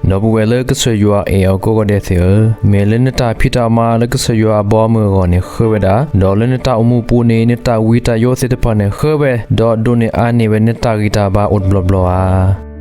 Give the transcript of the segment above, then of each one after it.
ဒီပုၢ်ဝဲၢ်လၢကစၢ်ယွၤအဲၣ်အီၤကိးဂၤဒဲးသ့ၣ်ဧၢ, မ့ၢ်လၢနတၢ်ဖံးတၢ်မၤလၢကစၢ်ယွၤအဘီအမုၢ်အဂီၢ်န့ၣ် ဃၢဝဲဒၣ်, ဒီးလၢနတၢ်အိၣ်မူပူၤန့ၣ် နတၢ်ဝံတၢ်ယိးသ့ၣ်တဖၣ်န့ၣ် ဃၢဝဲ, ဒီးဒိးန့ၢ်အါန့ၢ်ဝဲနတၢ်ဂံၢ်တၢ်ဘါအိၣ်တဘျီဘျီဧါ.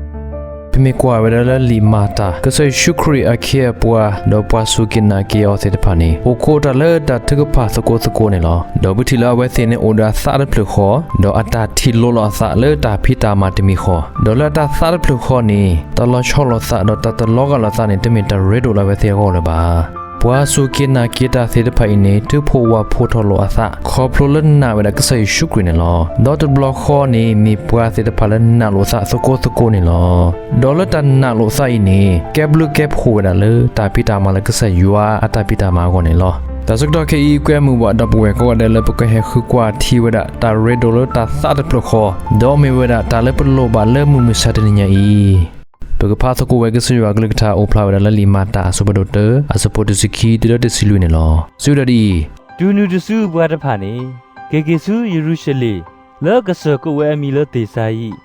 ပမ့ၢ်ကွၢ်ဝဲဒၣ်လၢလံာ်မၤတၢ် ကစၢ်ယ့ၣ်ၡူးခရံာ်အခ့အပှၤ ဒီးပှၤစူၢ်က့ၤနာ်က့ၤအီၤသ့ၣ်တဖၣ်န့ၣ် အိၣ်ခိးတၢ်လၢတၢ်ထုကဖၣ်သကိးသကိးန့ၣ်လီၤ. ဒီးပထံၣ်လၢအဝဲသ့ၣ်န့ၣ်အိၣ်ဒီးအသးတဖျၢၣ်ဃီ, ဒီးအတၢ်ထံၣ်လိၤလီၤအသးလၢတၢ်ဖံးတၢ်မၤတမံၤဃီ, ဒီးလၢအတၢ်သးတဖျၢၣ်ဃီန့ၣ် တၢ်လီၤဆီလိာ်သး ဒီးတၢ်တလီၤဂာ်လိာ်သးန့ၣ် တမ့ၢ်တၢ်ရ့ဒိၣ်လၢအဝဲသ့ၣ်အဂီၢ်လၢၤဘၣ်. ပှၤစူၢ်က့ၤနာ်က့ၤတၢ်သ့ၣ်တဖၣ်အံၤန့ၣ် ထုးဖှိၣ်ဝၣ်ဖှိၣ်ထီၣ်လိာ်အသး ခီဖျိလၢနာ်ဝဲဒၣ်ကစၢ်ယ့ၣ်ၡူးခရံာ်န့ၣ်လီၤ. ဒီးတဘျီဃီန့ၣ် မ့ၢ်ပှၤသ့ၣ်တဖၣ်လၢနာ်လိာ်သးသကိးသကိးန့ၣ်လီၤ. ဒီးလၢတၢ်နာ်လိာ်သးအံၤန့ၣ် ကဲဘျုးကဲဖှိၣ်ဝဲဒၣ်လၢတၢ်ဖံးတၢ်မၤလၢကစၢ်ယွၤအတၢ်ဖံးတၢ်မၤအဂီၢ်န့ၣ်လီၤ. တၢ်ဆၢကတီၢ်ခဲအံၤ ကွဲမုာ်ဘၣ်ဒီပုၢ်ဝဲၢ်ကိးဂၤဒဲးလၢပကဟဲဃုကွၢ်ထံဝဲဒၣ် တၢ်ရ့ဒိၣ်လၢတၢ်သးတဖျၢၣ်ဃီ, ဒီးမ့ၢ်ဝဲဒၣ်တၢ်လၢပလိၣ်ဘၣ်လၢမုၢ်မဆါတနံၤညါအံၤ ပကဖးသကိးဝဲကစၢ်ယွၤအကလုၢ်ကထါအိၣ်ဖျါဝဲဒၣ်လၢလံာ်မၤတၢ်အဆၢဖးဒိၣ်တၢ အဆၢဖိတဆံခံတုၤလၢတဆံလွံၢ်န့ၣ်လီၤ. စံးဝဲဒၣ်ဒ်အံၤ, တုၤနုၤတစုပှၤတဖၣ်န့ၣ် က့ၤက့ၤဆူယရူၤၡလ့ၣ် လၢကစၢၢ်ကိးဝဲအမံၤလၢသ့ၣ်စၤယံး,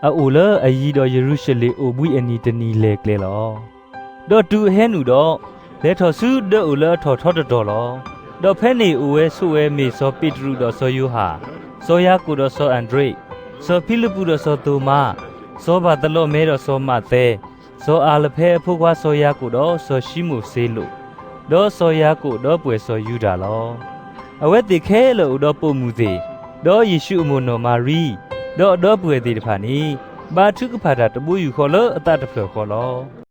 အအိၣ်လၢအယံၤဒီးယရူၤၡလ့ၣ်အိၣ်ဘှံးအနံၤတနံၤလဲၤကျဲလီၤ. ဒီးတုၤအဟဲနုာ်ဒီး, လဲၤထီၣ်ဆူဒၢအိၣ်လၢအထီၣ်ထီတတီၤလီၤ. ဒီးဖဲန့ၣ်အိၣ်ဝဲဆိးဝဲမ့ၢ်စီၤပ့းတရူးဒီးစီၤယိၤဟၣ်, စီၤယၤကိာ်ဒီးစီၤအၤဒြ့း, စီၤဖံလံးပူးဒီးစီၤသိမါ, စီၤဘၤသလီမဲဒီးစီၤမးသဲ, စီၤအၤလဖဲအဖိခွါစီၤယၤကိာ်ဒီးစီၤၡံမိၣ်စ့လိာ်, ဒီးစီၤယၤကိာ်ဒီပုၢ်ဝဲၢ်စီၤယူဒၤလီၤ. အဝဲသ့ၣ်ခဲလၢာ်အိၣ်ဒီးပိာ်မုၣ်သ့ၣ်, ဒီးယ့ၣ်ၡူးအမိၢ်နီၢ်မၤရံ, ဒီးအဒီပုၢ်ဝဲၢ်သ့ၣ်တဖၣ်န့ၣ် ဘါထုကဖၣ်တၢ်တဘိယူၢ်ဃီလၢအသးတဖျၢၣ်ဃီလီၤ.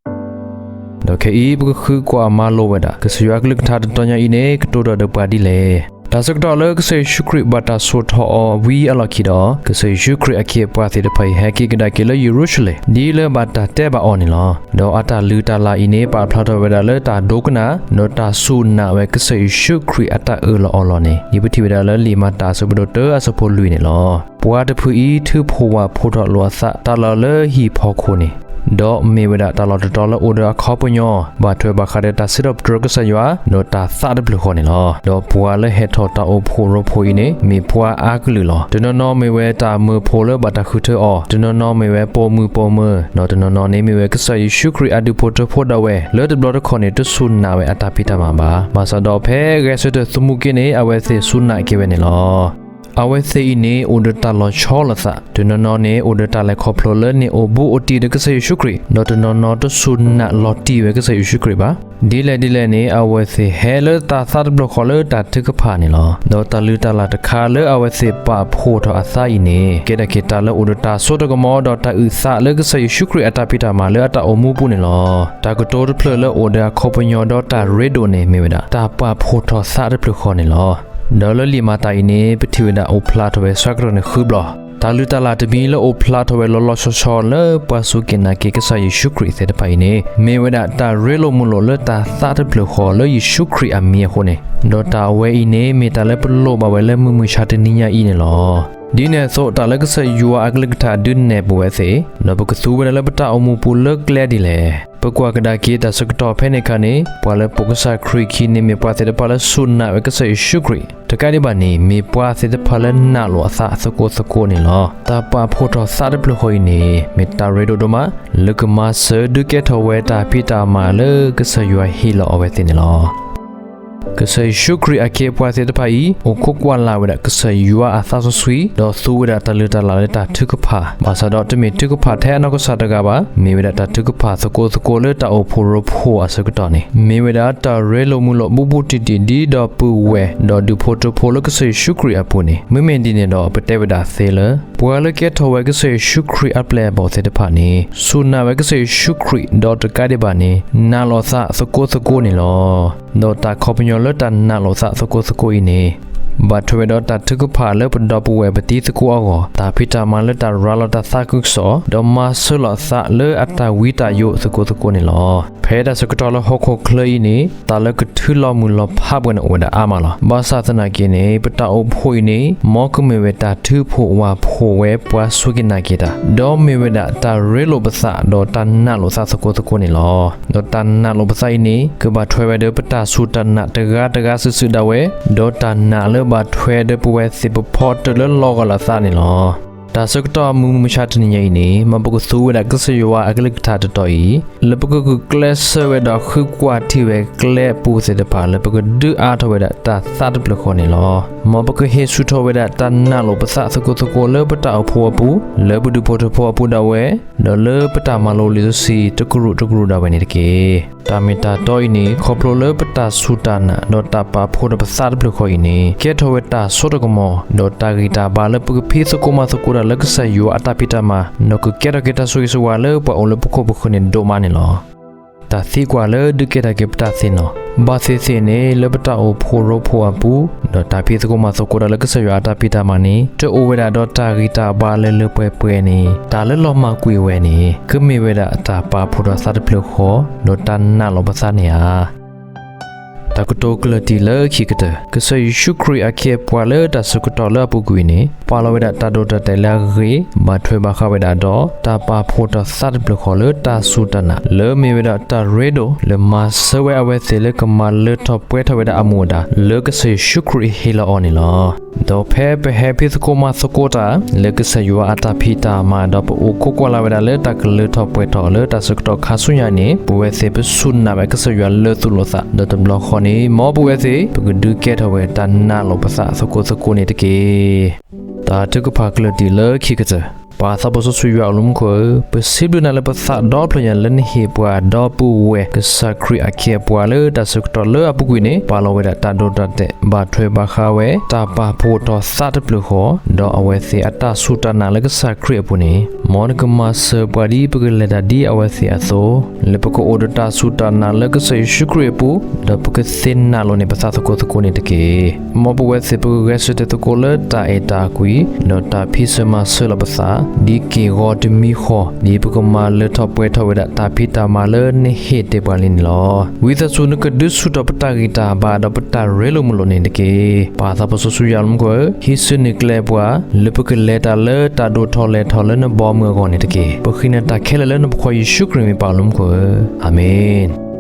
ဒီးခဲအံၤ ပကဃုကွၢ်မၤလိဝဲဒၣ် ကစၢ်ယွၤအကလုၢ်ကထါတတီၤညါအံၤန့ၣ် ကတိၤတၢ်ဒီးပှၤဒ်လဲၣ်. တၢ်ဆၢကတီၢ်လၢကစၢ်ယ့ၣ်ၡူးခရံာ်ဘၣ်တၢ်ဆိၣ်ထီၣ်အီၤဝံၤအလီၢ်ခံဒီး, ကစၢ်ယ့ၣ်ၡူးခရံာ်အခ့အပှၤသ့ၣ်တဖၣ်အံၤ ဟဲက့ၤကဒါက့ၤလၢယရူၤၡလ့ၣ် ဒ်လၢဘၣ်တၢ်တဲဘၣ်အီၤန့ၣ်လီၤ. ဒီးအတၢ်လုၢ်တၢ်လၢ်အံၤန့ၣ် ပာ်ဖျါထီၣ်ဝဲဒၣ်လၢတၢ်ဒိကနၣ်, ဒီးတၢ်စူၢ်နာ်ဝဲကစၢ်ယ့ၣ်ၡူးခရံာ်အတၢ်အၢၣ်လီၤအီလီၤန့ၣ် ဒ်ပထံၣ်ဝဲဒၣ်လၢလံာ်မၤတၢ်အဆၢဖးဒိၣ်တၢအဆၢဖိလွံၢ်န့ၣ်လီၤ. ပှၤတဖုအံၤ ထုးဖှိၣ်ဝၣ်ဖှိၣ်ထီၣ်လိာ်အသးတၢ်လီၢ်လၢဟံၣ်ဖီခိၣ်န့ၣ်, ဒီးမ့ၢ်ဝဲဒၣ်တၢ်လီၢ်တတီၤလၢအိၣ်ဒီးအခီပညီ, ဘၣ်ထွဲဘၣ်ဃးဒီးတၢ်စံးထီၣ်ပတြၢၤကစၢ်ယွၤ, ဒီးတၢ်သးတဖျၢၣ်ဃီန့ၣ်လီၤ. ဒီးပှၤလၢဟဲထီၣ်တၢ်အိၣ်ဖှိၣ်ရိဖှိၣ်အံၤန့ၣ် မ့ၢ်ပှၤအါကလုာ်လီၤ. တနီၤနီၤမ့ၢ်ဝဲတၢ်မၢဖိလၢဘၣ်တၢ်ဃုထၢအီၤ, တနီၤနီၤမ့ၢ်ဝဲပိာ်မုၣ်ပိာ်မၢၤ, ဒီးတနီၤနီၤန့ၣ် မ့ၢ်ဝဲကစၢ်ယ့ၣ်ၡူးခရံာ်အဒူၣ်ဖိထၢဖိဒၣ်ဝဲ, လၢတဘျီတခီၣ်န့ၣ် တစူၢ်နာ်ဝဲအတၢ်ဖံးတၢ်မၤဘၣ်. ဘၣ်ဆၣ်ဒီးဖဲဂဲၤဆၢထၢၣ်သမူက့န့ၣ် အဝဲသ့ၣ်စူၢ်နာ်က့ၤဝဲန့ၣ်လီၤ. အဝဲသ့ၣ်အံၤန့ၣ် အိၣ်ဒီးတၢ်လီၤဆီလိာ်သး, တနီၤနီၤန့ၣ် အိၣ်ဒီးတၢ်လဲၤခီဖျိလၢန့ၣ်အိၣ်ဘူးအိၣ်တံၢ်ဒီးကစၢ်ယ့ၣ်ၡူးခရံာ်, ဒီးတနီၤနီၤတစူၢ်နာ်လီၤတံၢ်ဝဲကစၢ်ယ့ၣ်ၡူးခရံာ်ဘၣ်. ဒ်လဲၣ်ဒ်လဲၣ်န့ၣ် အဝဲသ့ၣ်ဟဲလၢတၢ်သးတဖျၢၣ်ဃီလၢတၢ်ထုကဖၣ်န့ၣ်လီၤ. ဒီးတၢ်လုၢ်တၢ်လၢ်တခါလၢအဝဲသ့ၣ်ပာ်ဖှိၣ်ထီၣ်အသးအံၤန့ၣ် ကဲထီၣ်က့ၤတၢ်လၢအိၣ်ဒီးတၢ်စိတၢ်ကမီၤ ဒီးတၢ်အုၣ်သးလၢကစၢ်ယ့ၣ်ၡူးခရံာ်အတၢ်ဖံးတၢ်မၤလၢအတၢ်အိၣ်မူပူၤန့ၣ်လီၤ. တၢ်ကတိၤတဖျၢၣ်လၢအိၣ်ဒီးအခီပညီဒီးတၢ်ရ့ဒိၣ်န့ၣ်မ့ၢ်ဝဲဒၣ် တၢ်ပာ်ဖှိၣ်ထီၣ်သးတဖျၢၣ်ဃီန့ၣ်လီၤ. ဒီးလၢလံာ်မၤတၢ်အံၤန့ၣ် ပထံၣ်ဝဲဒၣ်အိၣ်ဖျါထီၣ်ဝဲဆၢကတီၢ်န့ၣ်ဃုဘျီ, တၢ်လုၢ်တၢ်လၢ်တမံၤလၢအိၣ်ဖျါထီၣ်ဝဲလီၤလီၤဆီဆီလၢပှၤစူၢ်က့ၤနာ်က့ၤကစၢ်ယ့ၣ်ၡူးခရံာ်သ့ၣ်တဖၣ်အံၤန့ၣ် မ့ၢ်ဝဲဒၣ်တၢ်ရ့လိာ်မုာ်လိာ်လၢတၢ်သးတဖျၢၣ်ဃီလၢယ့ၣ်ၡူးခရံာ်အမံၤအဃိန့ၣ်, ဒီးတၢ်အဝဲအံၤန့ၣ် မ့ၢ်တၢ်လၢပလိၣ်ဘၣ်ဝဲလၢမုၢ်မဆါတနံၤညါအံၤန့ၣ်လီၤ. ဒ်န့ၣ်အသိး တၢ်လၢကစၢ်ယွၤအကလုၢ်ကထါဒုးနဲၣ်ပဝဲသ့ၣ်, ဒီးပကသူဝဲဒၣ်လၢပတၢ်အိၣ်မူပူၤလၢကျဲဒ်လဲၣ်. ပကွၢ်ကဒါက့ၤတၢ်ဆၢကတီၢ်ဖဲန့ၣ်အခါန့ၣ် ပှၤလၢပိာ်ကစၢ်ခရံာ်ခံန့ၣ် မ့ၢ်ပှၤသ့ၣ်တဖၣ်လၢစူၢ်နာ်ဝဲကစၢ်ယ့ၣ်ၡူးခရံာ်, တကးဒံးဘၣ်န့ၣ် မ့ၢ်ပှၤသ့ၣ်တဖၣ်လၢနာ်လိာ်အသးသကိးသကိးန့ၣ်လီၤ. တၢ်ပာ်ဖှိၣ်ထီၣ်သးတဖျၢၣ်ဃီအံၤန့ၣ် မ့ၢ်တၢ်ရ့ဒိၣ်ဒိၣ်မး လၢကမၤစၢၤဒုးကဲထီၣ်ဝဲတၢ်ဖံးတၢ်မၤလၢကစၢ်ယွၤဟ့ၣ်လီၤအဝဲသ့ၣ်န့ၣ်လီၤ. ကစၢ်ယ့ၣ်ၡူးခရံာ်အခ့အပှၤသ့ၣ်တဖၣ်အံၤ အိၣ်ခိးကွၢ်လၢ်ဝဲဒၣ်ကစၢ်ယွၤအသးစီဆှံ, ဒီးသူဝဲဒၣ်တၢ်လုၢ်တၢ်လၢ်လၢတၢ်ထုကဖၣ်, ဘၣ်ဆၣ်ဒီးတမ့ၢ်ထုကဖၣ်ထဲအနီၢ်ကစၢ်တဂၤဘၣ်, မ့ၢ်ဝဲဒၣ်တၢ်ထုကဖၣ်သကိးသကိးလၢတၢ်အိၣ်ဖှိၣ်ရိဖှိၣ်အဆၢကတီၢ်န့ၣ် မ့ၢ်ဝဲဒၣ်တၢ်ရ့လိာ်မုာ်လိာ်ဘူးဘူးတံၢ်တံၢ်ဒ်ဒီပုၢ်ဝဲၢ် ဒီးဒူၣ်ဖိထၢဖိလၢကစၢ်ယ့ၣ်ၡူးခရံာ်အပူၤန့ၣ်, မ့မ့ၢ်ဒ်န့ၣ်ဒီး ပတဲဝဲဒၣ်သ့လၢ ပှၤလၢကဲထီၣ်ဝဲကစၢ်ယ့ၣ်ၡူးခရံာ်အပျဲၢ်အဘီၣ်သ့ၣ်တဖၣ်န့ၣ် စူၢ်နာ်ဝဲကစၢ်ယ့ၣ်ၡူးခရံာ် ဒီးတကးဒံးဘၣ်န့ၣ် နာ်လိာ်သးသကိးသကိးန့ၣ်လီၤ. ဒီးတၢ်ခီပညီလၢတၢ်နာ်လိာ်သးသကိးသကိးအံၤန့ၣ် ဘၣ်ထွဲဝဲဒီးတၢ်ထုကဖၣ်လၢပဒီပုၢ်ဝဲၢ်ပတံၤသကိးအဂီၢ်, တၢ်ဖံးတၢ်မၤလၢတၢ်ရၤလီၤတၢ်သးခုကစီၣ်, ဒီးမၤစၢၤလိာ်သးလၢအတၢ်ဝံတၢ်ယိးသကိးသကိးန့ၣ်လီၤ. ဖဲတၢ်ဆၢကတီၢ်လၢဟီၣ်ခိၣ်ချၢအံၤန့ၣ် တၢ်လၢကထုးလီၤမုၢ်လီၤဖးပှဲၤန့ၣ်အိၣ်ဝဲဒၣ်အါမးလီၤ. ဘၣ်ဆၣ်သနာ်က့န့ၣ် ပတၢ်အိၣ်ဖှိၣ်အံၤန့ၣ် မ်ကမ့ၢ်ဝဲတၢ်ထုးဖှိၣ်ဝၣ်ဖှိၣ်ဝဲပှၤစူၢ်က့ၤနာ်က့ၤတၢ်, ဒီးမ့ၢ်ဝဲဒၣ်တၢ်ရ့လိာ်ပသး ဒီးတၢ်နာ်လိာ်သးသကိးသကိးန့ၣ်လီၤ. ဒီးတၢ်နာ်လိာ်ပသးအံၤန့ၣ် ကဘၣ်ထွဲဝဲဒီးပတၢ်စူၢ်တၢ်နာ်တဂၤတဂၤစုာ်စုာ်ဒၣ်ဝဲ, ဒီးတၢ်နာ်လၢဘၣ်ထွဲဒီးပဝဲသ့ၣ်ပဖီတၢၢ်လၢလီၤဂာ်လိာ်သးန့ၣ်လီၤ. တၢ်ဆၢကတီၢ်မုၢ်မုၢ်မဆါတနံၤညါအံၤန့ၣ် မ်ပကသူဝဲဒၣ်ကစၢ်ယွၤအကလုၢ်ကထါတတီၤအံၤ လၢပကဂုာ်ကျဲးစၢးဝဲဒီးဃုကွၢ်ထံဝဲကျဲအပူၤသ့ၣ်တဖၣ် လၢပကဒုးအါထီၣ်ဝဲဒၣ်တၢ်သးတဖျၢၣ်ဃီန့ၣ်လီၤ. မ်ပကဟ့ၣ်ဆူၣ်ထီၣ်ဝဲဒၣ်တၢ်နာ်လိာ်ပသးသကိးသကိးလၢပတၢ်အိၣ်ဖှိၣ်အပူၤ, လၢပဒူၣ်ဖိထၢဖိအပူၤဒၣ်ဝဲ, ဒီးလၢပတၢ်မၤလိလံာ်စီဆှံတကရူၢ်တကရူၢ်ဒၣ်ဝဲန့ၣ်တက့ၢ်. တၢ်မ့ၢ်တၢ်တီအံၤန့ၣ် ခီဖျိလၢပတၢ်စူၢ်တၢ်နာ် ဒီးတၢ်ပာ်ဖှိၣ်ဒီးပသးတဖျၢၣ်ဃီအံၤန့ၣ် ကဲထီၣ်ဝဲတၢ်စိတကမီၤ ဒီးတၢ်ဂံၢ်တၢ်ဘါလၢပကဖံးသကိးမၤသကိးတၢ်လၢကစၢ်ယွၤအတၢ်ဖံးတၢ်မၤ ဒီးကကဲထီၣ်က့ၤတၢ်ဆိၣ်ဂ့ၤဆိၣ်ဝါလၢပှၤအိၣ်လၢပခိၣ်ပဃၢၤန့ၣ်ဒိၣ်မးန့ၣ်လီၤ. တၢ်သံကွၢ်လၢဒုးကဲထီၣ်က့ၤပတၢ်သ့ၣ်နီၣ် ဘၣ်သ့ၣ်သ့ၣ်န့ၣ် လၢပတၢ်အိၣ်ဖှိၣ်ရိဖှိၣ်အပူၤ ဒီးတၢ်ဖံးသကိးမၤသကိးတၢ်လၢကစၢ်ယွၤအတၢ်ဖံးတၢ်မၤန့ၣ် တအိၣ်ဝဲဒၣ်ဒီးတၢ်ဂံၢ်တၢ်ဘါလၢလၢပှဲၤပှဲၤန့ၣ် တၢ်လၢလီၤမၢ်ကွံာ်ဝဲန့ၣ် ကမ့ၢ်ဝဲဒၣ်တၢ်ပာ်ဖှိၣ်ဒီးသးတဖျၢၣ်ဃီ ဒီးတၢ်နာ်လိာ်ပသးန့ၣ်ဧါ. တၢ်ကတိၤကလၢၢ်တံၢ်လၢခံကတၢၢ် ကစၢ်ယ့ၣ်ၡူးခရံာ်အခ့အပှၤလၢတၢ်ဆၢကတီၢ်လၢအပူၤကွံာ်န့ၣ် ပာ်လီၤဝဲဒၣ်တၢ်ဒိတၢ်တဲာ်လၢအဂ့ၤ ဘၣ်ထွဲဘၣ်ဃးဝဲဒၣ်ဒီး တၢ်ပာ်ဖှိၣ်ထီၣ်သးတဖျၢၣ်ဃီလၢတၢ်စူၢ်တၢ်နာ် လၢမ့ၢ်ဝဲဒၣ်တၢ်ရ့ဒိၣ်လၢမၤစၢၤဝဲအဝဲသ့ၣ်လၢကမၤလၢထီၣ်ပှဲၤထီၣ်ဝဲဒၣ်အမူအဒါ လၢကစၢ်ယ့ၣ်ၡူးခရံာ်ဟ့ၣ်လီၤအီၤန့ၣ်လီၤ. ဒီးဖဲပဟဲဖံးသကိးမၤသကိးတၢ် လၢကစၢ်ယွၤအတၢ်ဖံးတၢ်မၤ ဒီးပအိၣ်ခိးကွၢ်လၢ်ဝဲဒၣ်လၢတၢ်ကလၢထီၣ်ပှဲၤထီၣ်လၢတၢ်ဆၢကတီၢ်ခါဆူညါန့ၣ် ပဝဲသ့ၣ်ပစူၢ်နာ်ဝဲကစၢ်ယွၤလၢသူၣ်လၢသး ဒီးတဘျီဃီန့ၣ် မ်ပဝဲသ့ၣ် ပကဒုးကဲထီၣ်ဝဲတၢ်နာ်လိာ်ပသးသကိးသကိးန့ၣ်တက့ၢ်. တၢ်ထုကဖၣ်ကလၢၢ်တံၢ်လၢခံကတၢၢ် ပၢ်သးစီဆှံယွၤအိၣ်လၢမူခိၣ်ဧၢ, ပစံးဘျုးနၤလၢပသးဒီဖျၢၣ်ညါလၢနဟ့ၣ်ပှၤဒီပုၢ်ဝဲၢ်ကစၢ်ခရံာ်အခ့အပှၤလၢတၢ်ဆၢကတီၢ်လၢအပူၤကွံာ်န့ၣ် ပာ်လီၤဝဲဒၣ်တၢ်ဒိတၢ်တဲာ် ဘၣ်ထွဲဘၣ်ဃးဝဲ တၢ်ပာ်ဖှိၣ်ထီၣ်သးတဖျၢၣ်ဃီ ဒီးအဝဲသ့ၣ်အတၢ်စူၢ်တၢ်နာ်လၢကစၢ်ခရံာ်အပူၤန့ၣ် မ်နကမၤစၢၤပှၤဒ်ပကလဲၤတၢ်ဒ်အဝဲသ့ၣ်အသိး လၢပကအိၣ်ဒီးတၢ်စူၢ်တၢ်နာ်လၢကစၢ်ယ့ၣ်ၡူးခရံာ်အပူၤ ဒီးပကသ့ၣ်နာ်လိာ်န့ၢ်ပသးသကိးသကိးန့ၣ်တက့ၢ်. မ်ပဝဲသ့ၣ်ပကဂဲၤဆၢထၢၣ်သကိးလၢတၢ်အဲၣ်တၢ်ကွံ ဒီးတၢ်ဖံးစၢၤမၤစၢၤလီၤပသး ဒ်က့ၢ်ဂီၤတမံၤဃီ ဒ်ပကမၤလၢထီၣ်ပှဲၤထီၣ်ဝဲဒၣ်တၢ်ဖံးတၢ်မၤလၢနဟ့ၣ်တဲပှၤလံန့ၣ်လီၤ. ဝံသးစူၤနကဒုးဆူၣ်ထီၣ်ပတၢ်ဂံၢ်တၢ်ဘါ ဒီးပတၢ်ရ့လိာ်မုာ်လိာ်န့ၣ်တက့ၢ်. ပၢ်သးစီဆှံယွၤအိၣ်လၢမူခိၣ်ဧၢ, ဟံးစုနဲၣ်ကျဲပှၤ လၢပကလဲၤတၢ်လၢတၢ်ဒိၣ်ထီၣ်လဲၢ်ထီၣ်လၢနဘီမုၢ်အဂီၢ်န့ၣ်တက့ၢ်. ပဃ့နၤတၢ်ခဲလၢာ်လၢနဖိခွါယ့ၣ်ၡူးခရံာ်မ့ၢ်ပၢ်အိၣ်လၢမူခိၣ်ဧၢ, အၤမ့ၣ်.